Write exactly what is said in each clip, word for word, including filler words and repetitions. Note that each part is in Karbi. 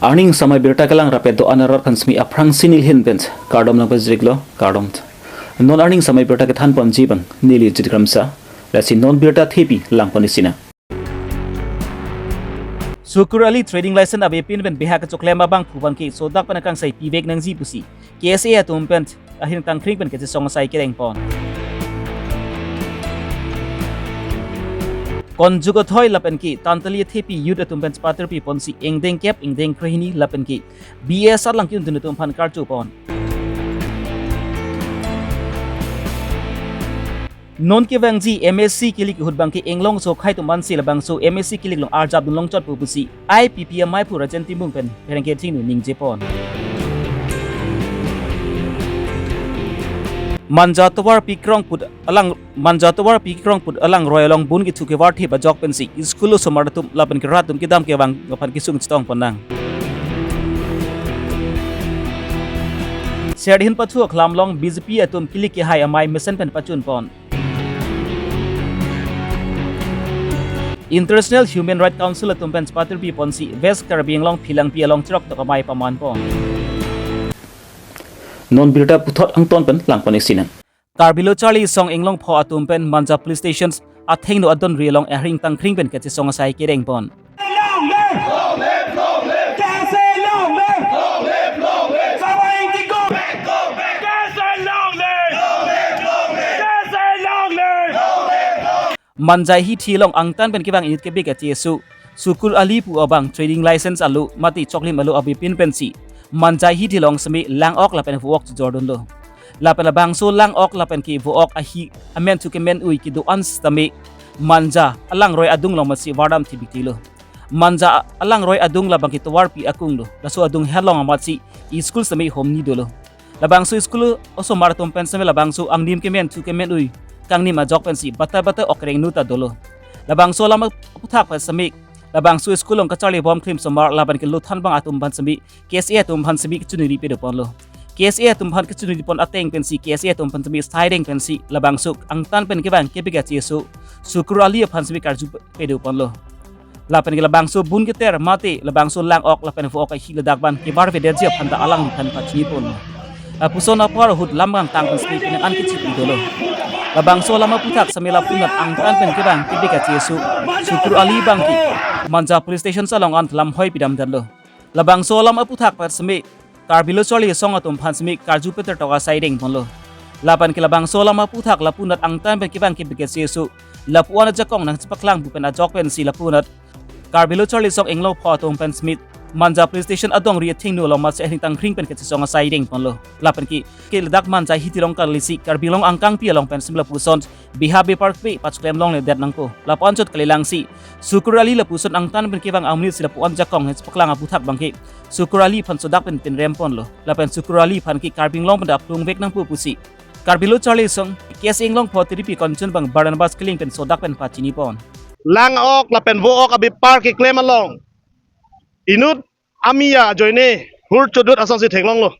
Arni samai birta kelang rapet do-an arat aphan simi aphrangsi neli ahin pen kardom nangpajirlo, kardom. Non arni samai birta kethan ponji abang neli Jit Kramsa, lasi non birta thepi lang pon isi nang. Sukur Ali trading license avepin pen beha kachoklem abangphu abangke sodak pen akangsai pivek nangji pusi K S A atum pen ahireng tangkring pen kachesong asai kereng pon. Konjuk athoi lapen ke Tantali athepi youth atum pen chepatirpi ponsi ingdeng kep ingdeng krehini lapen ke B S alangki undun atum aphan karju pon. Non kevangji M A C kilik ahut abangke inglong aso akhei atum ansi labangso M A C kilik along arjap dun longchot pu pusi I P P amei aphu Rajen Timung pen pherangke thingnu ningje pon. Manja tovar pikrong put alang, Manja tovar pikrong put alangroi along bun kethu kevar thip ajok pensi school osomar atum lapen ke rat atum kedam kevang aphan kesung chetong pon nang. Serdihin pathu aklam along B J P atum kilik kehai amei mesen pen pachun pon. International Human Rights Council atum pen chepatirpi ponsi West Karbi Anglong Phelangpi along cherok tok amei paman pon. Non birta puthot angton pen lang pon isi nang. Karbi Lo Charli Asong inglong pho atum pen Manja Police Stations athengno adonri along ahireng tangkring pen kachesong asai kereng pon. Long live! Long live! Long live! K S A long live! Long live! Long live! Sawa Ingti go back! Go back! K S A long live! Long live! Long live! K S A long live! Long live! Long live! Manja hithi along angtan pen kevang inut kebek achesu Sukur Ali pu abang trading license alo mate choklim alo avepin pensi Manja hithi along seme lang-ok lapen vo-ok chejor dunlo. Lapen labangso lang-ok lapen ke vo-ok ahi amen thu kemen ui kedo-an sitame Manja alangroi adung along masi vardam thipik tilo. Manja alangroi adung labangke tovarpi akung lo. Laso adung along amatsi school seme homni dolo. Labangso school osomar atum pen seme labangso angnim kemen thu kemen ui kangnim ajok pensi batai batai okrengno ta dolo. Labangso alam aputhak pen seme labangso school along kacharli bom krim osomar lapen ke lothan bang atum aphan seme K S A atum aphan seme kechunri pedo ponlo. K S A atum aphan kechunri pon ateng pensi K S A atum aphan seme saireng pensi labangso angtan pen kevang kebek achesu Sukur Ali aphan seme karju pedo ponlo. Lapen ke labangso bun keter mate labangso lang-ok lapen vo-ok ahi ladak abang kebar vedeji aphan ta alangliphan pachini ponlo. Lapuson apor ahut lam kangtang pen seme penang an kechipi dolo. Labangso alam aputhak seme lapunat angtan pen kevang kebek achesu Sukur Ali abangke Manja Police Station along an lamhoi pidam detlo. Labangso alam aputhak pen seme Karbi Lo Charli Asong atum aphan seme karju peter tok asai deng ponlo. Lapen ke labangso alam aputhak lapunat angtan pen kevang kebek achesu lapu-an ajakong nangchepaklang pu pen ajok pensi lapunat Karbi Lo Charli Asong inglong pho atum pen seme Manja Police Station adonri athengno along masi ahireng tangkring pen kachesong asai deng ponlo. Lapen ke, ke ladak Manja hithi along kalisi Karbi Anglong angkangpi along pen seme lapuson beha bepar kre pachoklem longledet nangpo. Lapu-an chot kalilangsi Sukur Ali lapuson angtan pen kevang amonit si lapu-an ajakong nangchepaklang aputhak abangke Sukur Ali aphan sodak pen pinrem ponlo. Lapen Sukur Ali aphan ke Karbi Anglong pen ta plungvek nangpo pusi Karbi Lo Charli Asong K S A inglong pho tiripi konchun abang Barnabas Killing pen sodak pen pachini pon. Lang-ok lapen vo-ok abepar keklem along inut amia ajoine hur chodut asonsi theklonglo.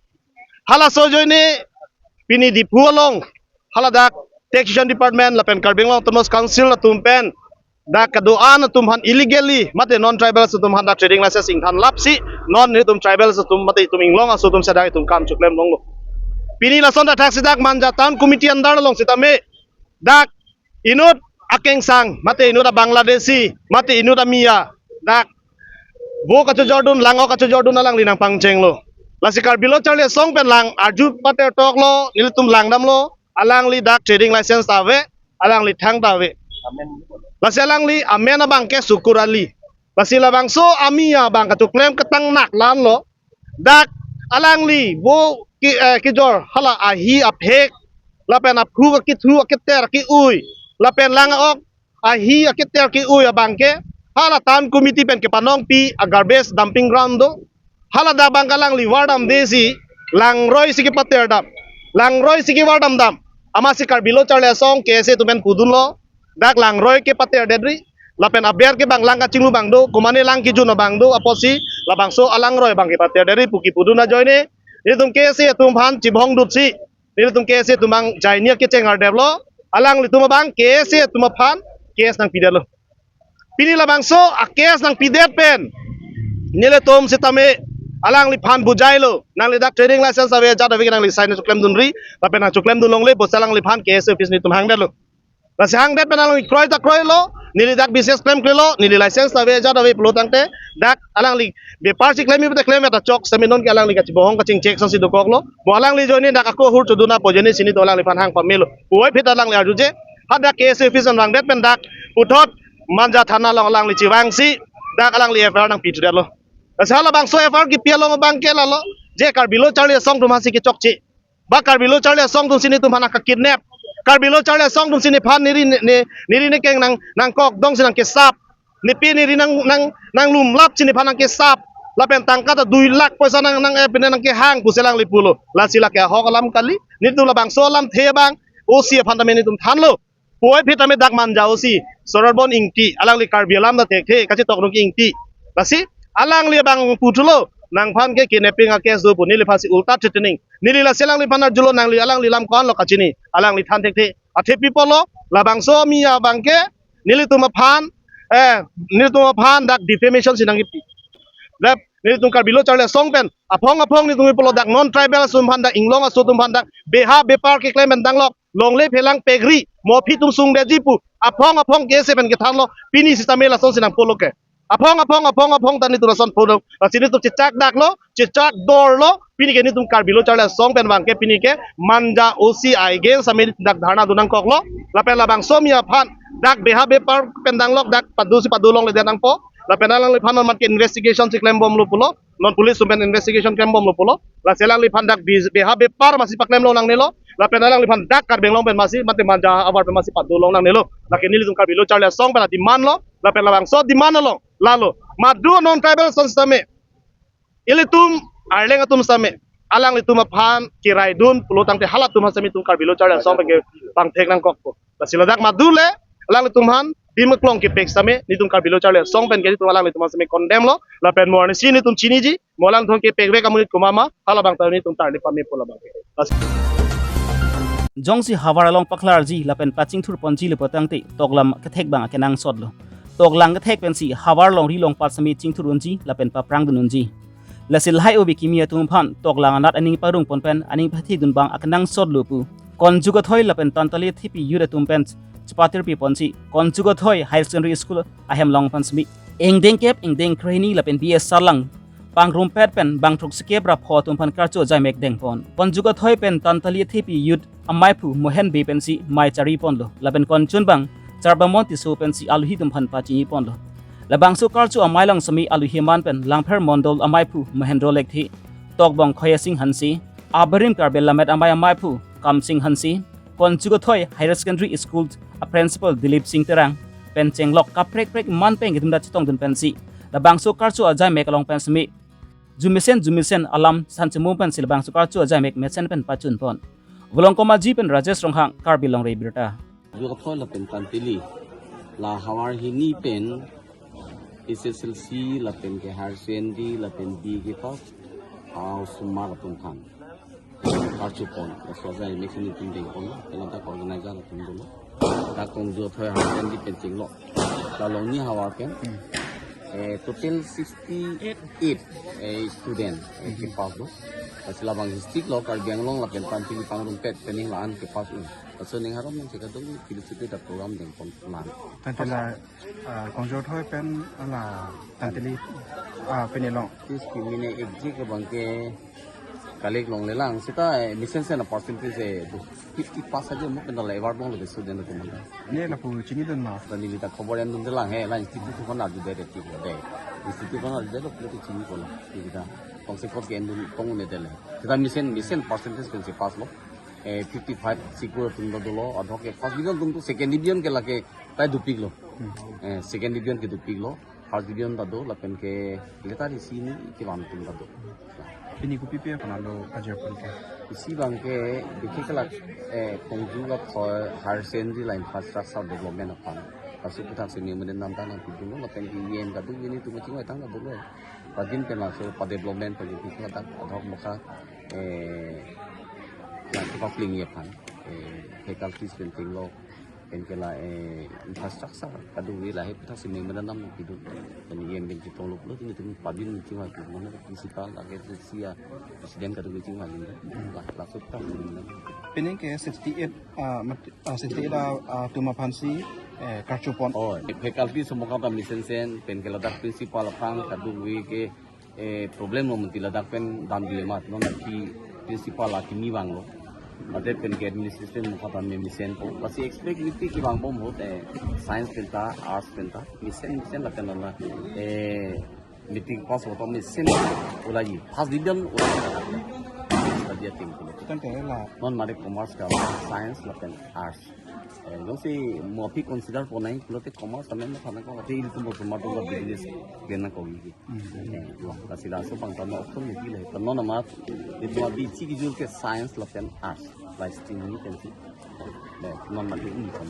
Halaso ajoine pini Diphu along haladak Taxation Department lapen Karbi Anglong Autonomous Council atum pen dak kedo-an atum aphan illegally mate non tribals atum aphan dak trading license ingthan lapsi non netum tribals atum mate itum inglong aso atum si dak itum kam choklem longlo. Pini lason ta thaksi dak Manja Town Committee under along sitame dak inut akengsang mate inut a-Bangladeshi mate inut amia dak vo kachojordun, lang-ok kachojordun alangli nangpangchenglo. Lasi Karbi Lo Charli Asong pen lang arju pater toklo, nelitum langdamlo, alangli dak trading license ta ave, alangli thang ta ave. Lasi alangli amen abangke Sukur Ali. Lasi labangso amia abang kachoklem ketang nak lanlo. Dak alangli vo ke, eh, kejor hala ahi aphek lapen aphu akethu aketer ke-ui lapen lang-ok ahi aketer ke-ui abangke hala town committee pen kepanongpi a-garbage dumping ground do. Haladak abang alangli vardamdesi langroi si kepater dam. Langroi si kevardam dam. Amatsi Karbi Lo Charli Asong K S A atum pen pudunlo. Dak langroi kepater detri. Lapen aber ke abang lang kachinglu abang do, komane lang kejun abang do, apotsi labangso alangroi abang kepater detri pu kepudun ajoine nelitum K S A atum aphan chibhong dutsi nelitum K S A atum abang jaini akecheng ardeplo. Alanglitum abang K S A atum aphan case nangpidetlo. Pini labangso a-case nangpidet pen nelitum sitame alangliphan bujailo, nangli dak trading license ave ajat ave ke nangli sign choklemdunri, lapen nangchoklemdun longle pusi alangliphan K S A office netum hangdetlo. Lasi hangdet pen alangli kroi ta kroilo, neli dak business klemklelo, neli license ta ave ajat ave pulo tangte, dak alangli bepar si klem ipu ta klem ta chok semi non ke alangli kachibohong kachingchek asonsi dokoklo. Mo alangli ajoine dak ako hur chodun apot ajoine si netum alangliphan hang pamelo. Puvoiphit alangli arjuje, hadak K S A office an vangdet pen dak puthot Manja thana along alangli chevangsi dak alangli F I R nangpithu detlo. Lasi halabangso F I R kipi along abangke lalo, je Karbi Lo Charli Asong atum aphansi kechokche, ba Karbi Lo Charli Asong atumsi netum aphan nangkakidnap, Karbi Lo Charli Asong atumsi nephan neri ne, ne, neri nekeng nang, nangkokdongsi nangkesap, nepi neri nang, nang, nanglumlapsi nephan nangkesap, lapen tangka ta dui lakh poisa nang, nang, eh, pine nangkehang pusi alangli pulo. Lasi lake ahok alam kali, netum labangso alamthe abang O C aphan tame netum thanlo. Puvoiphit tame dak Manja O C, Sorarbon Ingti, alangli Karbi alam ta thekthe, kachetokdun ke Ingti. Lasi alangli abang puthulo, nangphan ke kidnapping a case do pu, neliphansi ulta threatening. Neli lasi alangliphan arjulo, nangli alangli alam ko-anlo kachini, alangli than thekthe. Athepi pulo, labangso ami abangke nelitum aphan, eh, nelitum aphan dak defamation si nangkipi. Lep, nelitum Karbi Lo Charli Asong pen aphong aphong netum pulo, dak non tribal aso atum aphan, dak inglong aso atum aphan, dak beha bepar keklem pen danglok, longle phelang pekri, mo aphi atum sungdetji pu aphong aphong K S A pen kethanlo, pini sitame lasonsi nangpulo ke. Aphong aphong aphong aphong ta netum lason pudun. Lasi netum chechak daklo, chechak dorlo, pini ke netum Karbi Lo Charli Asong pen abangke pini ke Manja O C against sitame dak dharna dun nangkoklo. Lapen labangso ami aphan dak beha bepar pen danglok dak padusi padu longledet nangpo. Lapen alangliphan non mat ke investigation si klembomlo pulo. Non police atum pen investigation klembomlo pulo. Lasi alangliphan dak bi-, beha bepar masi paklem long nangnelo. Lapen alangliphan dak Karbi Anglong pen masi, mate Manja avar pen masi padu long nangnelo. Lake nelitum Karbi Lo Charli Asong pen ademand lo. Lapen labangso demand along lalo, madu non tribal ason sitame, ilitum Arleng atum sitame, alanglitum aphan kiraidun pulo tangte halatum aphan sitame netum Karbi Lo Charli Asong pen ke pangthek nangkokpo. Lasi ladak madu le, alanglitum aphan dim aklong kepek sitame, netum Karbi Lo Charli Asong pen ke netum alanglitum aphan sitame condemn lo. Lapen mo arnisi netum chiniji, mo alangtum kepekvek amonit komat ma, halabang ta netum tarli pamepo labang. Lasi jongsi havar along paklarji lapen pachingthur ponji le pu tangte toklang kethek abang akenangsot lo. Toklang kethek pensi havar along ri along pat sitame chingthur unji lapen paprang dun unji. Lasi lahai ove kimi atum aphan toklang anat aning parong pon pen aning pathidun abang akenangsot lo pu Konju Kathoi lapen Tantali Thepi youth atum pen chepatirpi ponsi Konju Kathoi Higher Secondary School ahem along pen sitame ingdeng kep, ingdeng krehini lapen B S Sarlang pangrumpet pen bang throksi kep ra pho atum aphan karcho ajaimek dengpon. Konju Kathoi pen Tantali Thepi youth amaiphu Mohen Bey pensi mei chari ponlo. Lapen konchun abang Charbamon Tisso pensi aluhi atum aphan pachini ponlo. Labangso karcho amei along sitame aluhi aman pen Langpher Mondol amaiphu Mohendro Lekthe, Tokbong Khoyasing Hanse, abarim Karbi Lammet Amei amaiphu Kamsing Hanse, Konju Kathoi Higher Secondary School a Principal Dilip Sing Terang pen chenglok kaprek prek man pen kedum da chetongdun pensi labangso karcho ajaimek along pen sitame jumesen jumesen alam san chemum pensi labangso karcho ajaimek mesen pen pachun pon. Volongkom Aji pen Rajesh Ronghang, Karbi Longri Abirta. Ju Kathoi lapen Tantali, la havar hini pen H S L C lapen ke higher secondary lapen B A kepass, ah, osomar atum aphan karcho pon, laso ajaimek si netum dengpon, lapen ladak organizer atum dolo. Dak Konju Kathoi higher secondary pen chenglok, la Longni havar pen, eh, total sixty-eight, eh, student, eh, kepass do. Lasi labang district lo, Karbi Anglong lapen Tantali pangrumpet pen la-an kepass un. Laso ning harom nang chekadung, pini sitame dak program dengpon lang. Tantali, ah, Konju Kathoi pen la Tantali, ah, pini along. Tis kimi ne exact abangke collect longle lang. Seta, eh, mesen sen a percentage, eh, fifty pass aja mo pen la award longle student atum aphan. Ne lapu chinidun ma? Tani kita khobor endunde lang he, la institute aphan arjudet, de. Institute aphan arjudet lo, pule chini kola. Kita tongsekot ke endun tong ne dele. Kita mesen, mesen percentage pensi pass lo. Eh, fifty-five sikur atum ta dolo, adhok ke first division atum to second division ke lake tai dopiklo. Hmm. Eh, second division ke dopiklo, first division ta do, lapen ke letter isi ni kevan atum ta do. Pini kopi pi aphan lo ajir pon ke? Isi abangke dikhe kelak, eh, Konju Kathoi higher secondary la infrastructure development aphan. Kasu puthak semi menen namtang nangpidun lo, lapen ke E M ta do, ini tu maching wai tang ta dolo. Pajin pen laso pa development pajin pen ladak adhok mokha, eh, yang kita pling ye aphan, eh, faculties pen tinglo, Pen ke la, eh, infrastructure kadokave lahai aputhak si memorandum kedo. Pen E M pen chetong lo pulo, ilitum pabin chingvai pu, mane principal, lake si a president kadokave chingvai lo. La, laso aputhak memorandum. Pining ke sixty-eight, ah, mat-, ah, sixty-eight, ah, ah, atum aphan si, eh, karchopon. Oh, faculty atum aphan ta mesensen, pen ke ladak principal aphan kadokave ke, eh, problem lo mati ladak pen dam dilemat non aki principal akimi vanglo. Mate pen ke administration atum aphan ta mesenpo. Lasi expect miti kevang bom ahut, eh, science pen ta, arts pen ta, mesen, mesen lapen la, eh, matric pass ahut mesen ulaji. First division ulaji. Tadi ating pulo. Tangte la. Non mari commerce ke science lapen arts. Eh, jongsi mo aphi consider ponnai pulote commerce amen na thana ko ati ilitum mo commerce to business kena ko gi. Hmm. Eh, wah, lasi laso abang ta mo option ni le. Tano nama itu abi chi kijul ke science lapen arts. Lasi chini ni pensi. Eh, non mati ini kan.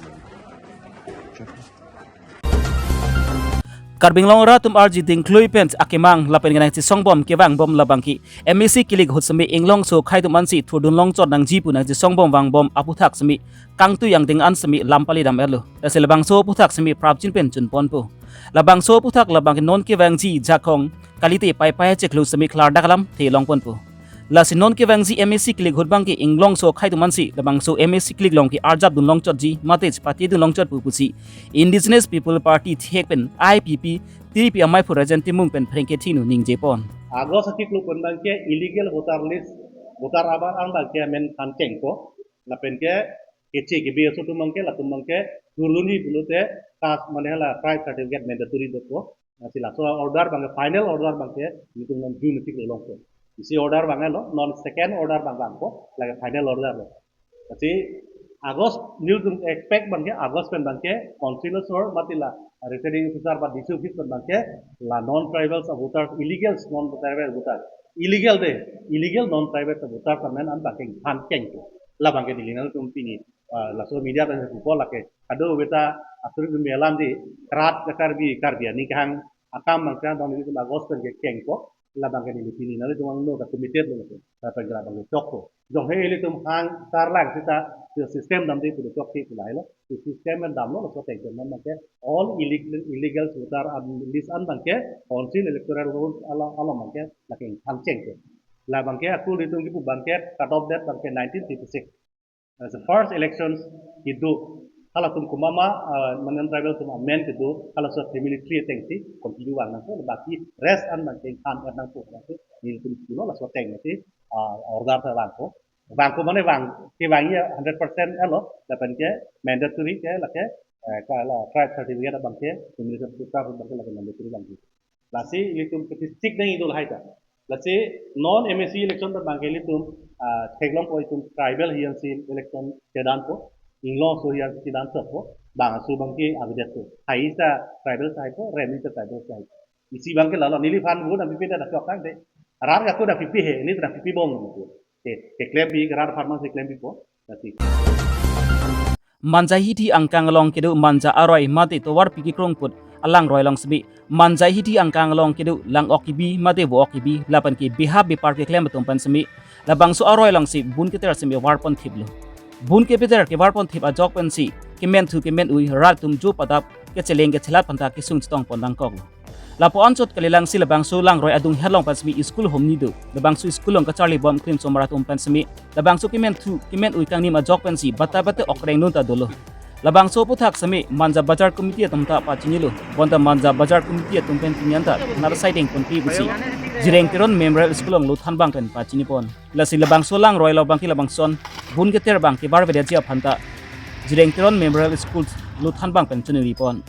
Karbi Anglong rat atum arji dingklui pen akemang lapen kenang chesong bom kevang bom labang ke M A C kilik ahut semi Inglongso akhei atum ansi thurdun longchot nangji pu nangchesong bom vang bom aputhak semi kangtui angdeng an semi lam pali dam-etlo. Lasi labangso aputhak semi prapjin pen chunponpo. Labangso aputhak labang ke non kevangji jakong kalite paipai chiklo semi klardak alam the longponpo. Lasi non kevangji M A C kilik ahut abang ke Inglongso akhei atum ansi labangso M A C kilik along ke arjap dun longchotji mate chepate dun longchot pu pusi Indigenous People Party thihek pen I P P tiripi amei phu Rajen Timung pen phreng ke thinu ningjepon. August achiklo pen abang ke illegal voter list, voter abar an abang ke amen than kengpo. Lapen ke keche kebe aso atum abang ke, latum abang ke thurdunji pulote caste mane la tribe certificate mandatory dopo. Lasi laso order abang ke, final order abang ke nelitum non June achiklo longpo. Isi order abang lo, non second order abang vangpo, lake final order lo. Lasi August nelitum expect abang ke August pen abang ke council asor mati la returning officer ba D C office pen abang ke la non tribals voters, illegal non tribal voters, illegal de, illegal non tribal voters amen an abang ke than kengpo. Labang ke neli nangtum pini, ah, laso media pen pupo lake. Kadokave ta asuri dun alam di rat ke Karbi, Karbi aning kehang akam abang ke adon nelitum August pen ke kengpo. Labang ke neli pini nanglitum angno ta committed lo. Lapen ke labang ke chokpo. Jong he ilitum hang tarlang seta system damde pu chokpo pu lahelo. System an damlo, laso ateng pen abang ke all illegal, illegal voter an list an abang ke council electoral roll along, along abang ke lake than kengpo. Labang ke akul ilitum kipu abang ke cut off date abang ke nineteen fifty-six. As the first elections kedo, halatum komat ma, ah, mane tribal atum amen kedo, halaso family tree atengsi continue vang nangpo, baki rest an abang ke than-et nangpo, nangpo, nelitum pulo laso ateng si, ah, order ta vangpo. Vangpo mane vang, kevangji hundred percent elo, lapen ke mandatory ke lake, eh, ka la tribe certificate abang ke, family certificate abang ke lake mandatory vangji. Lasi ilitum kethik nang ido lahai ta. Lasi non M A C election ta abang ke ilitum, ah, theklongpo itum tribal hiyan si election chedanpo, Inglongso hiyan si chedan sokpo, bang aso abang ke avedetpo. Hai ta tribal saipo, remi ta tribal saipo. Isi abang ke lalo neliphan vote nangpipe ta chok tangte. Rat ke ako nangpipe he, neli ta nangpipe bom. Ke, keklempi, ke rat aphan abang si klempipo. Lasi. Manja hithi angkang along kedo manja aroi mate tovar piki krongput alangroi along semi. Manja hithi angkang along kedo lang-ok kebi mate vo-ok kebi lapen ke beha bepar keklem atum pen semi. Labangso aroi alongsi bun keter semi varpon thiplo. Bun keter kevarpon thip ajok pensi kementhu kemen-ui rat atum jo padap kecheleng kechelat aphanta kesung chetongpon nangkoklo. Lapu anchot kalilangsi labangso langroi adung herlong pen semi school hom ni do. Labangso school along kacharli bom krim somar atum pen semi. Labangso kementhu kemen-ui kangnim ajok pensi bata bata okreng nun ta dolo. Labangso aputhak semi Manja Bazar Committee atum ta pachinilo. Bonta Manja Bazar Committee atum pen pini anta nar siding ponpi pusi Jireng Teron Memorial School along lo thanbang pen pachinipon. Lasi labangso langroi lo abang ke labangson bun keter abang kevarvedetji aphanta Jireng Teron Memorial School lo thanbang pen chuniripon.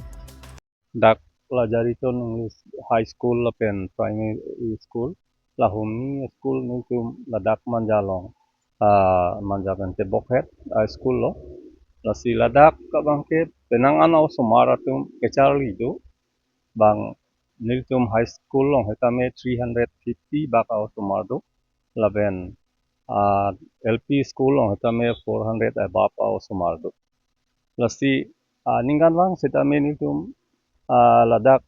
Dak la Jariton English High School lapen Primary School, lahum ni school nelitum ladak Manja along, ah, Manja pen tebokhet a school lo. Lasi ladak abang ke penang an osomar atum kecharli do, bang nelitum high school along hetame three hundred fifty bak osomar do, lapen, ah, L P school along hetame four hundred above osomar do. Lasi, ah, ningkan vang setame nelitum, ah, ladak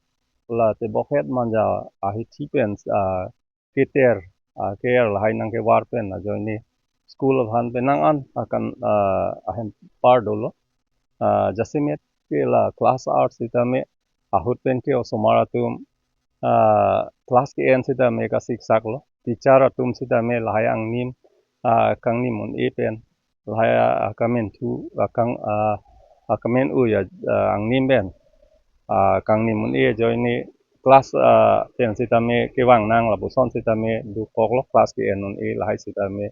la tebokhet Manja ahithi pen, ah, keter, ah, ker lahai nangkevar pen ajoine school aphan penang an akan, ah, ahem par dolo. ah, jasemet ke la class art sitame ahut pen ke osomar atum, ah, class ke-en sitame kasiksak lo. Teacher atum sitame lahai angnim, ah, kangnim un-e pen, lahai, ah, akamen thu, akang, ah, akamen ui, ah, angnim pen, ah, kangnim un-e ajoine class, ah, pen sitame kevang nang lapuson sitame dokok lo, class ke-en un-e lahai sitame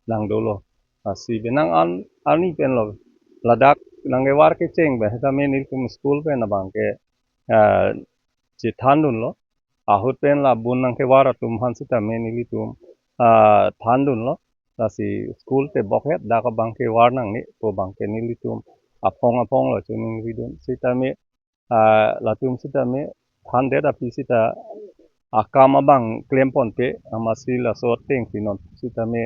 nang dolo. Lasi penang an, ani pen lo. Ladak nangkevar kecheng pen sitame nelitum school pen abang ke, ah, chethan dunlo. Ahut pen la bun nangkevar atum aphan sitame nelitum, ah, than dunlo. Lasi school tebok het dak abang kevar nangne pu abang ke nelitum aphong aphong lo chiningri dun. Sitame, ah, latum sitame thandet aphi sita akam abang klem ponpe, amatsi laso ateng pinon sitame,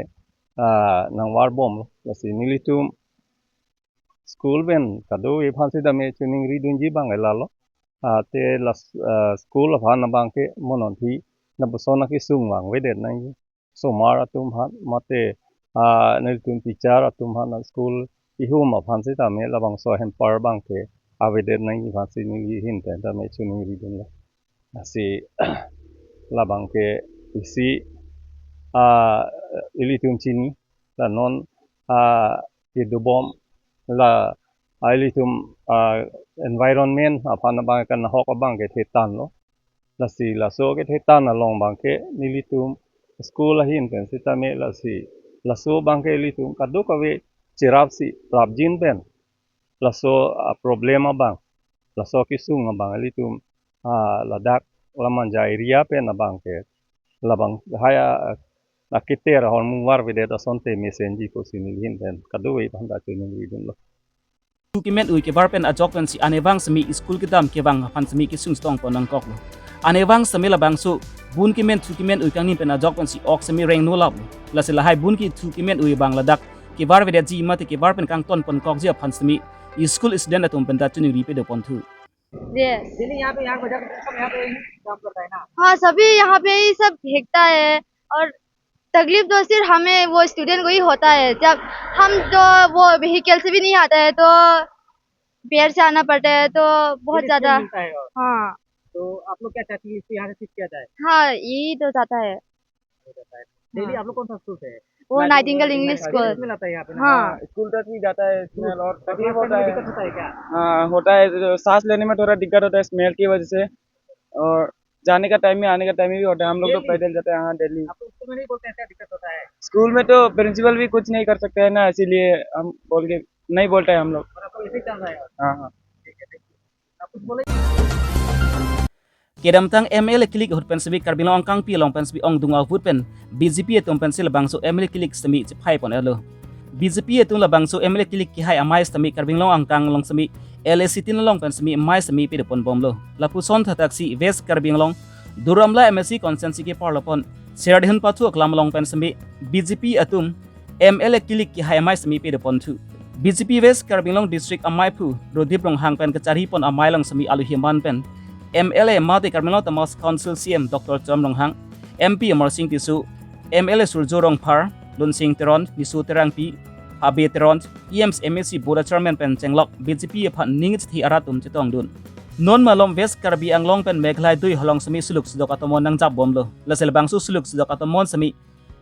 ah, nangvar bomlo. Lasi nelitum school pen kadokave aphan sitame chiningri dunji abang ke lalo. Ah, te la, ah, school aphan abang ke mo non thi lapuson akesung vangvedet nangji. Osomar atum aphan mate, ah, nelitum teacher atum aphan, school ihum aphan sitame labangso hamper abang ke avedet nangji aphansi neli ahin pen tame chiningri dunlo. Lasi labang ke isi, ah, ilitum chini, la non, ah, kedobom, la, ah, ilitum, ah, environment aphan abang ke nahok abang ke thetan lo. Lasi laso kethetan along abang ke nelitum school ahin pen sitame lasi laso abang ke ilitum kadokave cherapsi rapjin pen laso, ah, problem abang, laso kesung abang ilitum, ah, ladak la Manja area pen abang ke labang haya, ah, akiter ahormu varvedet asonte mesenji pusi neli ahin pen kadokave aphan ta chiningri dunlo. Thu kemen ui kevar pen ajok pensi anevang sitame school kedam kevang aphan sitame kesung chetong pon nangkoklo. Anevang sitame labangso bun kemen thu kemen ui kangni pen ajok pensi ok sitame rengno laplo. Lasi lahai bun ke thu kemen ui abang ladak kevarvedetji mate kevar pen kangton ponkokji aphan sitame school student atum pen ta chiningri pado ponthu. Yes। Daily यहाँ पे, यहाँ पे बजा के सब यहाँ पे ही काम करता है ना? हाँ, सभी यहाँ पे ही सब फेंकता है और तकलीफ तो सिर्फ हमें, वो स्टूडेंट को ही होता है। जब हम तो वो व्हीकल से भी नहीं आता है, तो पैर से आना पड़ता है, तो बहुत डेली ज्यादा। स्कूल मिलता है और हाँ। तो आप लोग क्या चाहती है, इसको यहाँ से शिफ्ट किया जाए? हाँ, यही तो चाहता है। हो जाता है। डेली हाँ। आप लोग कौन सा स्कूल से है? वो नाइटिंगेल इंग्लिश स्कूल। स्मेल आता है यहाँ पे ना? हाँ। हाँ, स्कूल तक भी जाता है स्मेल और तो तकलीफ क्लास होता में है। दिक्कत होता है क्या? हाँ, होता है, जो सांस लेने में थोड़ा दिक्कत होता है स्मेल की वजह से, और जाने का टाइम में, आने का टाइम में भी होता है। हम लोग तो डेली? पैदल जाते हैं, हाँ, डेली। आपको स्कूल में नहीं बोलते हैं क्या, दिक्कत होता है? स्कूल में तो प्रिंसिपल भी कुछ नहीं कर सकते हैं ना, इसीलिए हम बोल के नहीं बोलता है हम लोग। और आपको ऐसे ही चल रहा है? हाँ, हाँ। ठीक है, ठीक है। आप कुछ बोले? Kedamtang M L A kilik ahut pen sitame Karbi Anglong angkangpi along pen sitame ongdung ahut pen B J P atum pensi labangso M L A kilik sitame chephai pon-etlo. B J P atum labangso M L A kilik kehai amei sitame Karbi Anglong angkang along sitame L A C tin along pen sitame amei sitame pado pon bomlo. Lapuson thakthaksi West Karbi Anglong Duar Amla M A C constituency keparlo pon Serdihun Pathu aklam along pen sitame B J P atum M L A kilik kehai amei sitame pado ponthu. B J P West Karbi Anglong District ameiphu Rodip Ronghang pen kacharli pon amei along sitame alohi aman pen M L A mate Karbi Anglong Autonomous Council C E M Doctor Tuliram Ronghang, M P Amarsing Tisso, M L A Surjya Rongphar, Lunsing Teron, Niso Terangpi, Habe Teron, E Ms, M A C, Board Chairman pen chenglok B J P aphan ning chithi arat atum chetongdun. Non malom West Karbi Anglong pen Meghalaya dui along sitame suluk sejok atomon nangjap bomlo. Lasi labangso suluk sejok atomon sitame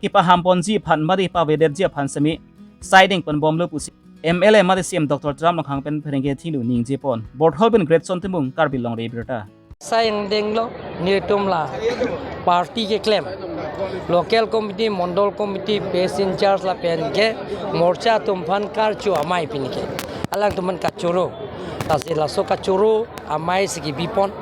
kepaham ponji aphan mate pavedetji aphan sitame saideng pon bomlo pusi M L A mate C E M Doctor Tuliram Ronghang pen pherangke thinu ningje pon. Borthol pen Greatson Timung, Karbi Longri Abirta. Saideng lo, netum la party keklem, local committee, mondol committee, base in charge lapen ke morcha atum aphan karcho amei pini ke. Alangtum aphan kachoro. Lasi laso kachoro amei si kebi pon.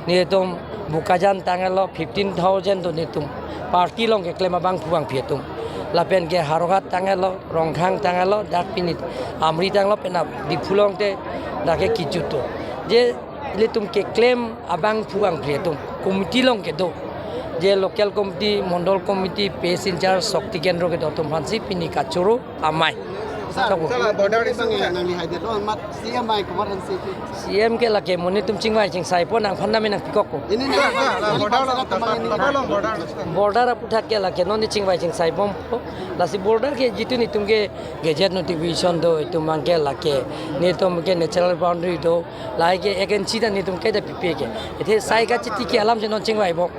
Netum Bokajan tanglo, fifteen thousand do netum party along keklem abangphu bangphi atum. Lapen ke Howraghat tanglo, Rongkhang tanglo, dak pini Amri tanglo, penap Diphu along te dak ke kijut do. Je ilitum keklem abangphu bangphi atum committee along kedo. Je local committee, mondol committee, base in charge, Shakti Kendro kedo atum aphansi pini kachoro amei. Sir, sir, border issue bang ya, nangli haidet lo, amat C M bai komat an sih. C M ke lake monit atum chingvai chingsai pon nangphan nami nangpikok ko. Ini nang, sir, sir, border lo, border lo. Border aphuthak ke lake non ni chingvai chingsai bompo. Lasi border ke jitu netum ke gazette notification do, itum abang ke lake netum ke natural boundary do. Lahai ke ek inch ta netum kaita pipe ke. Athe sai kachiti ke alam si non chingvai bom.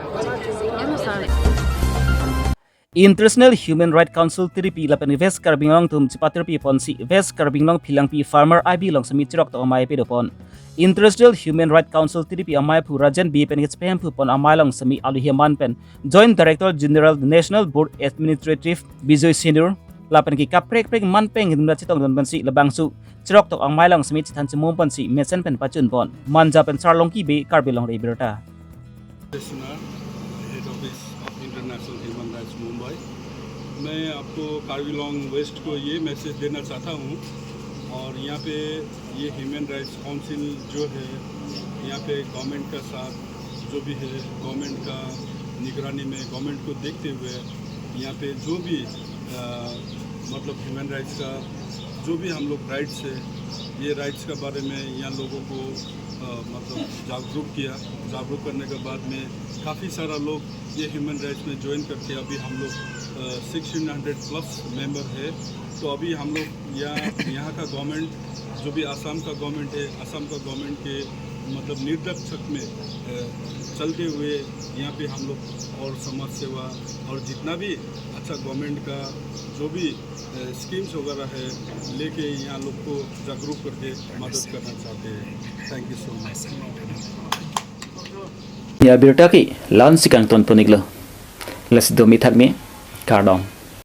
International Human Rights Council tiripi lapen West Karbi Anglong atum chepatirpi ponsi West Karbi Anglong Philangpi Farmer I B along semi chirok tok amei pado pon. International Human Rights Council tiripi amei aphu Rajan B pen kechephem phu pon amei along semi aluhi aman pen Joint Director General National Board Administrative Bijoy Senior lapen ke kaprek prek man peng hindun chetong don pensi labangso chirok tok amei along semi chethan chimum ponsi mesen pen pachun pon. Manja pen Sarlongki Bey, Karbi Longri Abirta. Suna, head office of International Human Rights Mumbai। मैं आपको कार्बी आंगलोंग वेस्ट को ये मैसेज देना चाहता हूँ। और यहाँ पे ये ह्यूमन राइट्स काउंसिल जो है, यहाँ पे गवर्नमेंट का साथ जो भी है, गवर्नमेंट का निगरानी में, गवर्नमेंट को देखते हुए यहाँ पे जो भी अ, मतलब ह्यूमन राइट्स का जो भी हम लोग राइट्स है, ये राइट्स के बारे में यहाँ लोगों को अ, मतलब जागरूक किया। जागरूक करने के बाद में काफ़ी सारा लोग ये ह्यूमन राइट्स में ज्वाइन करके अभी हम लोग सिक्सटीन हंड्रेड प्लस मेंबर है। तो अभी हम लोग यहाँ यहाँ का गवर्नमेंट, जो भी आसाम का गवर्नमेंट है, आसाम का गवर्नमेंट के मतलब निर्देशक में अ, चलते हुए यहाँ पे हम लोग और समाज सेवा और जितना भी अच्छा गवर्नमेंट का जो भी स्कीम्स वगैरह है, लेके यहाँ लोग को जागरूक करके मदद करना चाहते हैं। Thank you so much। Ya birta ke la-ansi kangton pon-iklo. Lasi domi thakme, kardom.